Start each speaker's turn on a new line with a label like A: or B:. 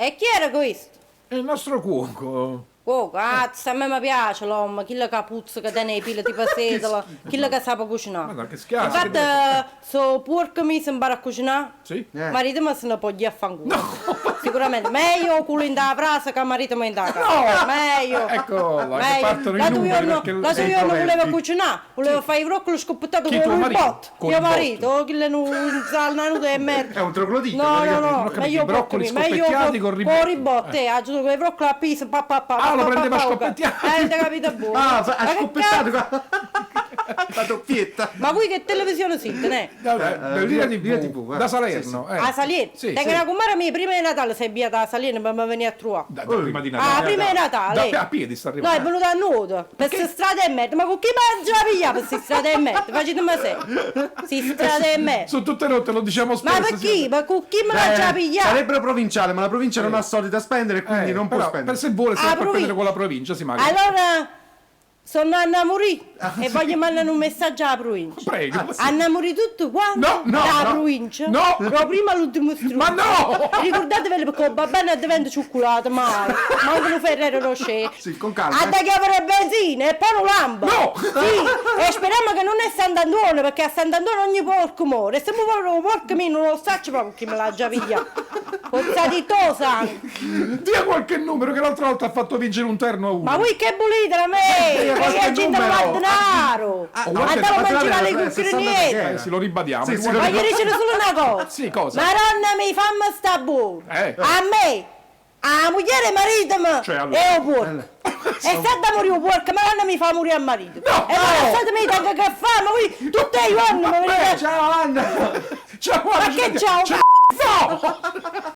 A: E chi era questo?
B: È il nostro cuoco.
A: Oh, cazzo, a me mi piace l'uomo, quello che puzza, che tiene i peli tipo setola, quello che sa cucinare.
B: Ma che schiaffo,
A: Infatti,
B: che-
A: so porco mi si impara a cucinare,
B: Sì?
C: Eh.
A: marito mi se ne può dire a fanculo. Sicuramente, meglio culo in da brasa che marito mi in da casa.
B: No!
A: Meglio.
B: Ecco là, che
A: Meglio.
B: partono i
A: L'altro
B: numeri,
A: giorno,
B: perché-
A: l'altro
C: E i
A: giorno voleva
C: proverbi.
A: cucinare, voleva fare i broccoli scoppettati
B: Chi,
A: con
B: tuo
A: il
B: marito?
A: botto.
B: Con
A: Mio
B: il botto.
A: marito, quello non sa una e merda.
C: È un troglodita.
A: No, no,
C: praticamente.
A: no,
B: Non ho capito,
A: meglio
B: i broccoli
A: porco, meglio
B: scoppettiati col ribotto.
A: Con ribotto, eh, aggiungo i broccoli a pisa, pa pa pa.
B: Ah,
A: pa,
B: lo
A: pa,
B: prendeva
A: pa, pa,
B: scoppettiati.
A: Eh, avete capito buono.
C: Ah, fa-
A: Ma
C: ha
A: che
C: scoppettato
A: cazzo?
C: qua. La doppietta.
A: Ma voi che televisione siete, ne?
B: Vabbè,
C: Eh,
B: Linea
C: Linea
B: TV,
C: TV, eh.
B: da Salerno. eh.
A: A Salerno.
B: Sì,
A: Tengo
B: sì.
A: una comare mia, prima di Natale si è avviata a Salerno per mi venire a trovare.
B: Da, da prima di Natale.
A: Ah, prima di Natale.
B: Da, a piedi sta
A: No,
B: arrivando.
A: è venuta a nuoto. Per queste strade e merda. Ma con chi mangia la piglia per queste strade e merda? Facetemi se. Si strade e merda.
B: Sono tutte rotte, lo diciamo spesso.
A: Ma per chi?
B: signora.
A: Ma con chi me la già
C: Eh,
A: pigliata?
C: Sarebbero provinciale, ma la provincia non ha soldi da spendere, quindi
B: Eh,
C: non può
B: però,
C: spendere.
B: Per se vuole, se
A: Ah,
B: la può
A: provincia.
B: prendere con la provincia, sì, magari.
A: Allora sono Anna Murì e voglio mandare un messaggio alla provincia.
B: Prego.
A: Anna Murì tutto quanto
B: No, no,
A: la
B: no.
A: provincia.
B: No.
A: Però prima l'ultimo strumento.
B: Ma no!
A: Ricordatevelo perché il babbano diventa cioccolato, male. Manco Ferrero Rocher.
C: Sì, con calma.
A: A
C: eh.
A: da chiamare benzina e poi un lampo.
B: No!
A: Sì, e speriamo che non è Sant'Antonio, perché a Sant'Antonio ogni porco muore. E se mi vuole un porco mio non lo saccio proprio chi me l'ha già pigliato. Pozza di tosa anche.
B: Dia qualche numero che l'altra volta ha fatto vincere un terno a uno.
A: Ma voi che volete da me?
C: Eh,
A: Che
C: qualche
A: è gente
C: numero.
A: al denaro!
C: Ah,
B: Oh, guarda-
A: Andavo a
C: guarda,
A: mangiare le
C: guarda,
A: cucchiariniere!
B: Eh, sì, lo ribadiamo.
C: Sì, sì,
B: Guarda-
C: lo
A: Voglio dire solo una cosa!
B: Sì, cosa?
A: Madonna mi fammi sta buona!
B: Eh.
A: A me! A moglie e marito
B: Cioè, allora.
A: e o porco! E se da morire un porco, madonna mi fa morire a marito!
B: No!
A: E ma lasciatemi tanto che fa, ma voi tutti i giorni mi venite...
C: Ciao Anna!
B: Ciao,
A: Ma
B: Anna,
A: che
B: ci
A: ciao,
B: vediamo. No!